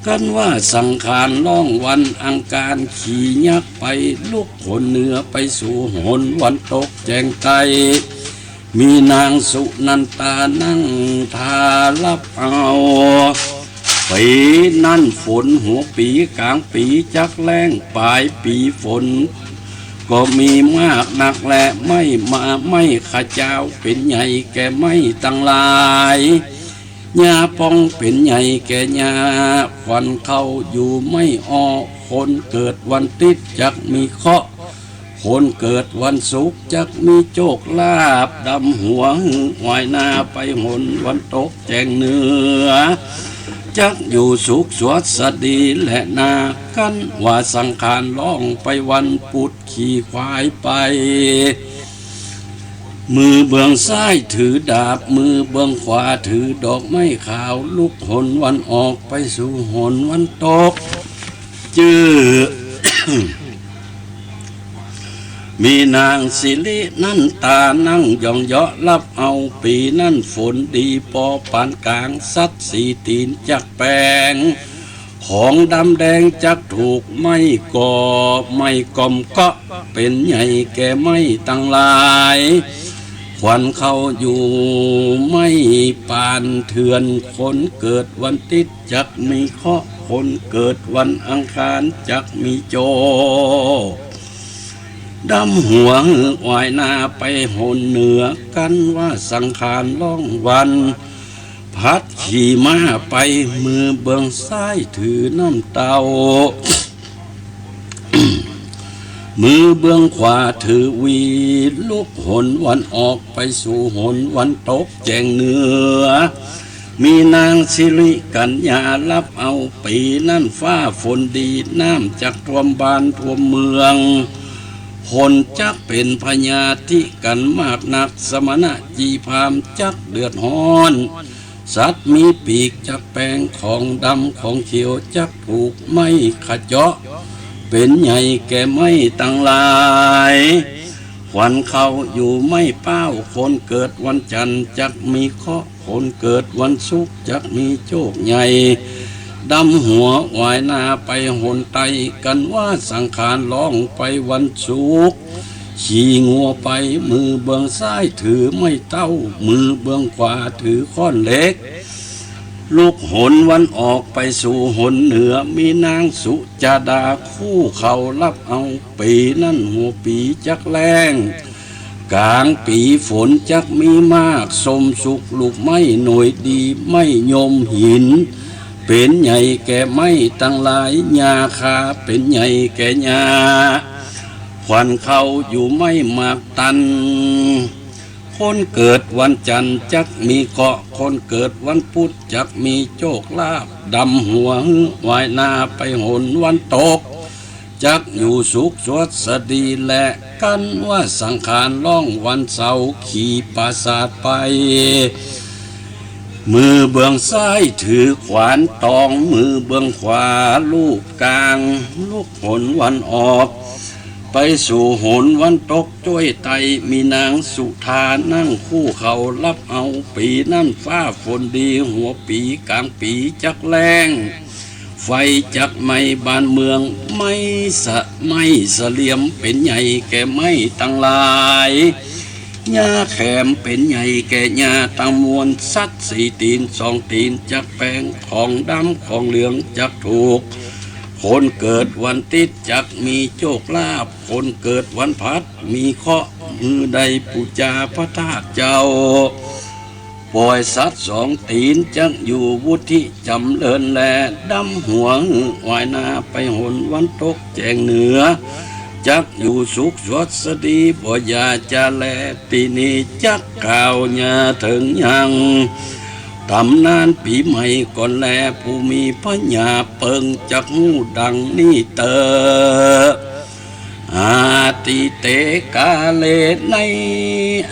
กั๋นว่าสังขารล่องวันอังคาร ขี่ยักษ์ไปลุกหนเหนือไปสู่หนวันตกแจ้งใต้ มีนางสุนันทานั่งท่ารับเอา ปี๋นั้นฝนหัวปี๋ก๋างปี๋จักแล้ง ป๋ายปี๋ฝนก็มีมากนักแล ไม้มา ไม้ขะจาวเป๋นใหญ่แก่ไม้ตังหลาย หญ้าปองเป๋นใหญ่แก่หญ้า ขวัญข้าวอยู่ไม้อ้อ คนเกิดวันอาทิตย์จักมีเคราะห์ คนเกิดวันศุกร์จักมีโชคลาภ ดำหัวหื้อหวายหน้าไปหนวันตกแจ้งเหนือ จักอยู่สุขสวัสดีแลนา กั๋นว่าสังขารล่องไปวันพุธขี่ควายไป มือเบื้องซ้ายถือดาบ มือเบื้องขวาถือดอกไม้ขาว ลุกหนวันออกไปสู่หนวันตก จื้อ มีนางสิรินันทานั่งย่องเยาะรับเอา ปี๋นั้นฝนดีปอปานก๋าง สัตว์สี่ตี๋นจักแป๋ง ของดำแดงจักถูก ไม้ก่อ ไม้ก่อมเกาะเป๋นใหญ่แก่ไม้ตังหลาย ขวัญข้าวอยู่ไม้ป่านเถื่อน คนเกิดวันอาทิตย์จักมีเคราะห์ คนเกิดวันอังคารจักมีโชค ดำหัวหื้อหวายหน้าไปหนเหนือ กั๋นว่าสังขารล่องวันพฤหัสขี่ม้าไป มือเบื้องซ้ายถือน้ำเต้า มือเบื้องขวาถือหวี ลุกหนวันออกไปสู่หนวันตกแจ้งเหนือ มีนางสิริกัญญารับเอา ปี๋นั้นฟ้าฝนดี น้ำจักท่วมบ้านท่วมเมือง คนจักเป๋นพยาธิกั๋นมากนัก สมณะจีพราหมณ์จักเดือดฮ้อน สัตว์มีปีกจักแป๋ง ของดำของเขียวจักถูก ไม้ขะเจาะ เป๋นใหญ่แก่ไม้ตังหลาย ขวัญเข้าอยู่ไม้เป๊า คนเกิดวันจันทร์จักมีเคราะห์ คนเกิดวันศุกร์จักมีโชคใหญ่ ดำหัวหวายหน้าไปหนใต้ กั๋นว่าสังขารล่องไปวันศุกร์ ขี่งัวไปมือเบื้องซ้ายถือไม้เต๊า มือเบื้องขวาถือค้อนเหล็ก ลุกหนวันออกไปสู่หนเหนือ มีนางสุจาดาคู่เขารับเอา ปี๋นั้นหัวปี๋จักแล้ง ก๋างปี๋ฝนจักมีมาก ส้มสุกลูกไม้หน่วยดี ไม้ยมหิน เป๋นใหญ่แก่ไม้ตังหลาย หญ้าคาเป๋นใหญ่แก่หญ้า ขวัญเข้าอยู่ไม้หมากตัน คนเกิดวันจันทร์จักมีเคราะห์ คนเกิดวันพุธจักมีโชคลาภ ดำหัวหื้อหวายหน้าไปหนวันตก จักอยู่สุขสวัสดีแล กั๋นว่าสังขารล่องวันเสาร์ ขี่ปราสาทไป มือเบื้องซ้ายถือขวานตอง มือเบื้องขวาลูบก๋าง ลุกหนวันออก ไปสู่หนวันตกจ้วยใต้ มีนางสุธานั่งคู่เขารับเอา ปี๋นั้นฟ้าฝนดี หัวปี๋ก๋างปี๋จักแล้ง ไฟจักไหม้บ้านเมือง ไม้สะ ไม้เสลียมเป๋นใหญ่แก่ไม้ตังหลาย หญ้าแขมเป๋นใหญ่แก่หญ้าตังมวล สัตว์สี่ตี๋นสองตี๋นจักแป๋ง ของดำของเหลืองจักถูก คนเกิดวันอาทิตย์จักมีโชคลาภ คนเกิดวันพฤหัสมีเคราะห์ หื้อได้ปู๋จาพระธาตุเจ้า ป่อยสัตว์สองตี๋นจักอยู่วุฒิจ๋ำเริญแล ดำหัวหื้อหวายหน้าไปหนวันตกแจ้งเหนือ จักอยู่สุขสวัสดีบ่อย่าจะแล ตี้นี้จักกล่าวหญ้าเถิงยัง ต๋ำนานปี๋ใหม่ก่อนแล ผู้มีผญาเปิงจักฮู้ดังนี้เต๊อะ อาทิเต กาเล ใน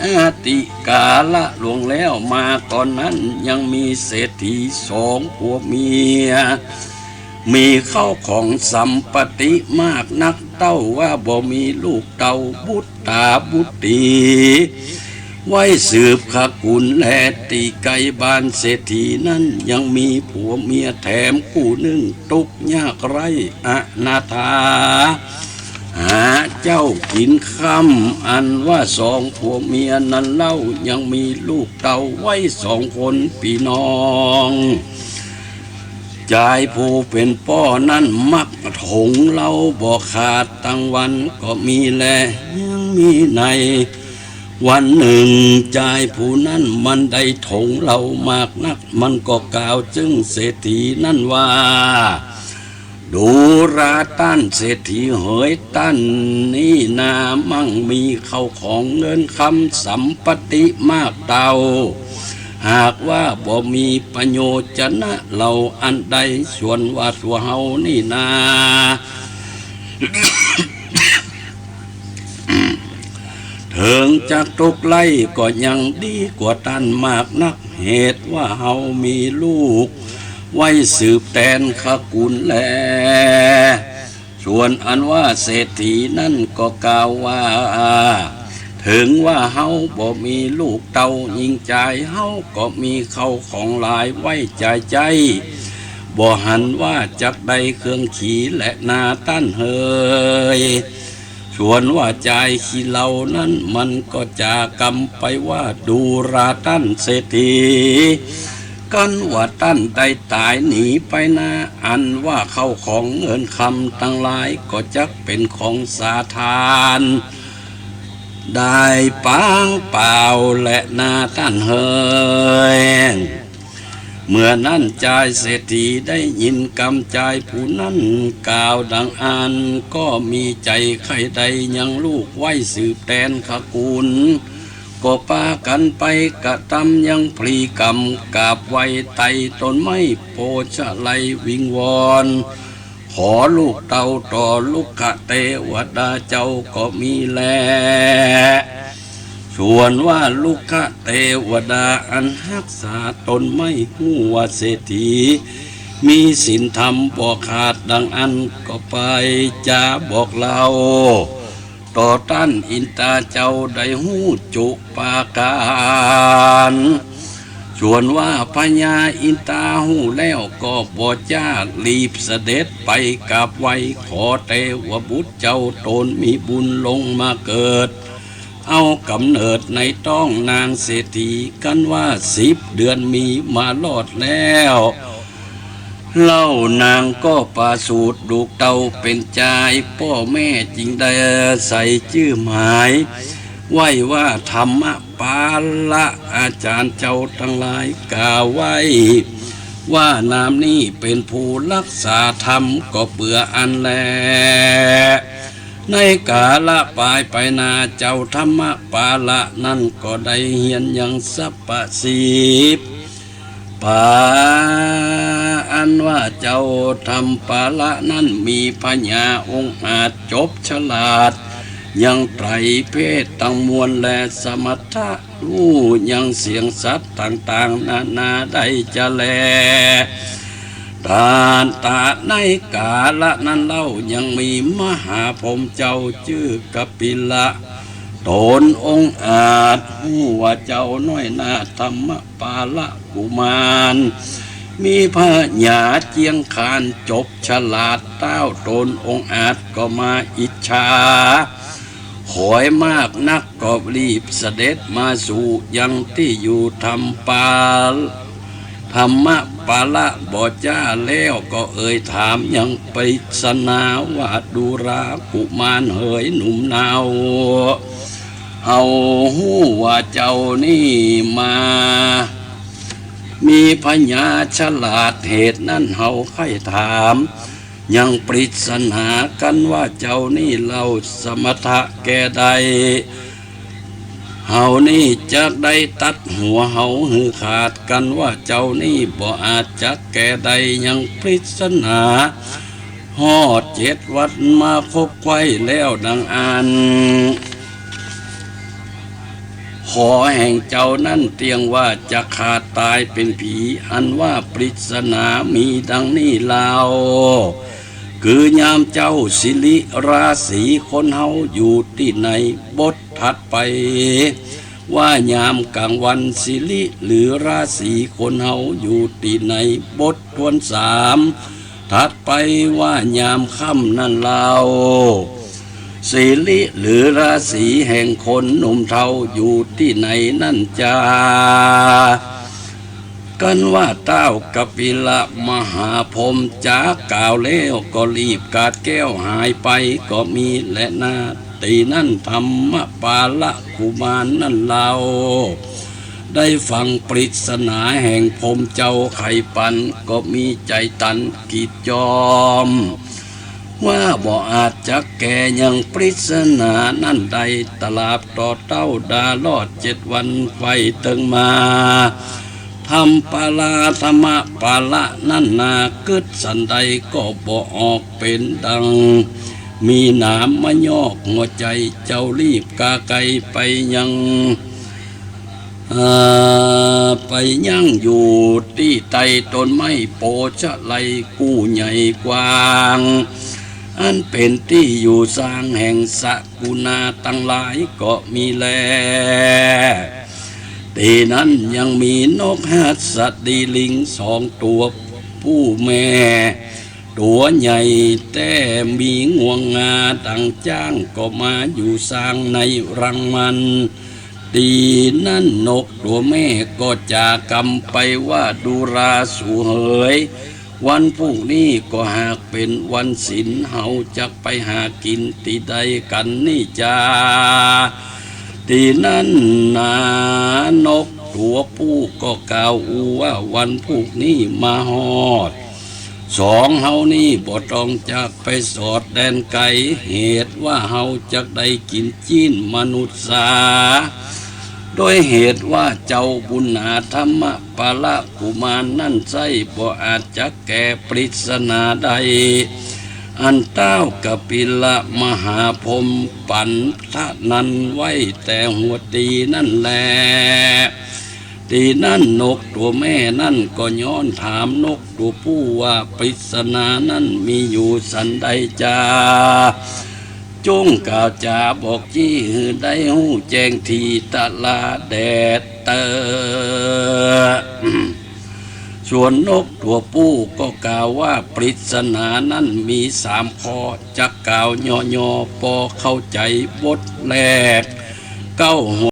อาทิกาละล่วงแล้วมาก่อนนั้น ยังมีเศรษฐีสองผัวเมีย มีเข้าของสัมปติมากนัก เต้าว่าบ่มีลูกเต้าบุตราบุตรี ไว้สืบขกุลแล ตี้ใก้บ้านเศรษฐีนั้นยังมีผัวเมียแถมคู่นึ่ง ตุ๊กข์ยากไร้อนาถา หาเจ๊ากิ๋นค่ำ อันว่าสองผัวเมียนั้นเล่า ยังมีลูกเต้าไว้สองคนปี้น้อง จายผู้เป๋นป้อนั้นมักถงเหล้าบ่ขาด ตังวันก็มีแล ยังมีในวันนึ่ง จายผู้นั้นมันได้ถงเหล้ามากนัก มันก็กล่าวจึงเศรษฐีนั้นว่า ดูราต้านเศรษฐีเหย ต้านนี้นามั่งมีเข้าของเงินคำสัมปติมากเต้า หากว่าบ่มีประโยชน์จะนะเหล่าอันใด ส่วนว่าตั๋วเฮานี้นา เถิงจักตุ๊กข์ไร้ก็ยังดีกว่าต้านมากนัก เหตุว่าเฮามีลูกไว้สืบแตนขกุลแล ส่วนอันว่าเศรษฐีนั้นก็กล่าวว่า เถิงว่าเฮาบ่มีลูกเต้า ยิ่งจายเฮาก็มีเข้าของหลายไว้จ่ายใจ๊ บ่หันว่าจักได้เครื่องขีแลนาต้านเหย ส่วนว่าจายขี้เหล้านั้นมันก็จ๋ากำไปว่า ดูราต้านเศรษฐี กั๋นว่าต้านได้ต๋ายหนีไปนา อันว่าเข้าของเงินคำตังหลายก็จักเป๋นของสาธาร ได้ปางเปล่าแลนาต้านเหย เมื่อนั้นจายเศรษฐีได้ยินกำจายผู้นั้นกล่าวดังอั้น ก็มีใจ๋ใค่ได้ยังลูกไว้สืบแตนขกุล ก็ปากั๋นไปกระตำยังพลีกรรม กราบไหว้ใต้ต้นไม้โพธิ์ไชยวิงวอน ขอลูกเต้าต่อลุกขเตวดาเจ้าก็มีแล ส่วนว่าลุกขเตวดาอันฮักษาต้นไม้ฮู้ว่าเศรษฐี มีศีลธรรมบ่ขาดดังอั้น ก็ไปจาบอกเล่า ต่อต้านอินตาเจ้าได้ฮู้จุปาการ ส่วนว่าพญาอินตาฮู้แล้วก็บ่จ้า รีบเสด็จไปกราบไหว้ ขอเตวบุตรเจ้าต๋นมีบุญลงมาเกิด เอาก๋ำเนิดในต๊องนางเศรษฐี กันว่าสิบเดือนมีมารอดแล้ว เล่านางก็ประสูติลูกเต้าเป๋นจาย ป้อแม่จึงได้ใส่จื้อหมายไว้ว่าธรรมปาละ อาจ๋ารย์เจ้าตังหลายกล่าวไว้ ว่านามนี้เป๋นผู้ฮักษาธรรม ก็เปืออั้นแล ในกาละปายไปหน้า เจ้าธรรมปาละนั้นก็ได้เฮียนยังสัพพะสิบปา อันว่าเจ้าธรรมปาละนั้นมีผญาองอาจจบฉลาด ยังไตรเพศตังมวลและสมถะ ฮู้ยังเสียงสัตว์ต่างๆ นานาได้จะแล ต๋านตะในกาละนั้นเล่า ยังมีมหาพรหมเจ้าจื้อกปิละ ต๋นองอาจ ฮู้ว่าเจ้าน้อยนาถธรรมปาละกุมาร มีผญาเจียงคานจบฉลาด เต้าต๋นองอาจก็มาอิจฉา ขอยมากนัก ก็รีบเสด็จมาสู่ยังตี้อยู่ธรรมปาล ธรรมปาละบ่จ้าแล้ว ก็เอ่ยถามยังปริศนาว่า ดูรากุมารเหยหนุ่มเนา เฮาฮู้ว่าเจ้านี้มา มีผญาฉลาด เหตุนั้นเฮาใค่ถาม ยังปริศนากันว่าเจ้านี้เล่าสมถะแก่ใด เฮานี้จักได้ตัดหัวเฮาหื้อขาด กันว่าเจ้านี้บ่อาจจักแก่ใด ยังปริศนาฮอดเจ็ดวันมาคบไขว้แล้วดังอั้น ขอแห่งเจ้านั้นเตี้ยงว่าจะขาดต๋ายเป๋นผี อันว่าปริศนามีดังนี้เล่า คือยามเจ้าสิริราศีคนเฮาอยู่ตี้ไหน บทถัดไป ว่ายามก๋างวันสิริหรือราศีคนเฮาอยู่ตี้ไหน บททวนสาม ถัดไปว่ายามค่ำนั้นเล่า สิริหรือราศีแห่งคนหนุ่มเฒ่าอยู่ตี้ไหนนั้นจา กันว่าเต้ากปิละมหาพรหมจากล่าวแล้วก็รีบกาดแก้วหายไปก็มีแลนา ตี้นั้นธรรมปาละกุมารนั้นเล่า ได้ฟังปริศนาแห่งพรหมเจ้าไขปัน ก็มีใจ๋ตันกรีดยอม ว่าบ่อาจจักแก่ ยังปริศนานั้นได้ ตราบต่อเต้าดารอดเจ็ดวันไปเติงมา ธรรมปาละ ธรรมปาละนั้นนากึ๊ดสันใดก็บ่ออก เป๋นดังมีหนามมายอกหัวใจ๋ เจ้ารีบกาไกไปยัง เอ่อ ไปยังอยู่ตี้ใต้ต้นไม้โพธิ์ไชยกู้ใหญ่กว้าง อันเป๋นตี้อยู่สร้างแห่งสกุณาตังหลายก็มีแล ตี้นั้นยังมีนกหัสดีลิงสองตั๋วผู้แม่ ตั๋วใหญ่แต๊ มีงวงงาดังจ๊าง ก็มาอยู่สร้างในรังมัน ตี้นั้นนกตั๋วแม่ก็จ๋ากำไปว่า ดูราสูเหย วันพูกนี้ก็หากเป๋นวันศีล เฮาจักไปหากิ๋นตี้ใดกั๋นนี้จา ตี้นั้นนานกตั๋วผู้ก็กล่าวอู้ว่า วันพูกนี้มาฮอด สองเฮานี้บ่ต้องจากไปสอดแดนไก๋ เหตุว่าเฮาจักได้กิ๋นจี๊นมนุษย์สา โดยเหตุว่าเจ้าบุญหนาธรรมปาละกุมารนั้นไส้ บ่อาจจักแก้ปริศนาได้ อันเต้ากปิละมหาพรหมปั๋นเต้านั้นไว้แต่หัวตี้นั้นแล ตี้นั้นนกตั๋วแม่นั้นก็ย้อนถามนกตั๋วผู้ว่า ปริศนานั้นมีอยู่สันใดจา จงกล่าวจ๋าบอกจี้หื้อได้ฮู้แจ้งถี่ตะลาแดดเต๊อะ ส่วนนกตั๋วผู้ก็กล่าวว่า ปริศนานั้นมีสามข้อ จะกล่าวย่อๆ ปอเข้าใจ๋บทแรก เก๊าห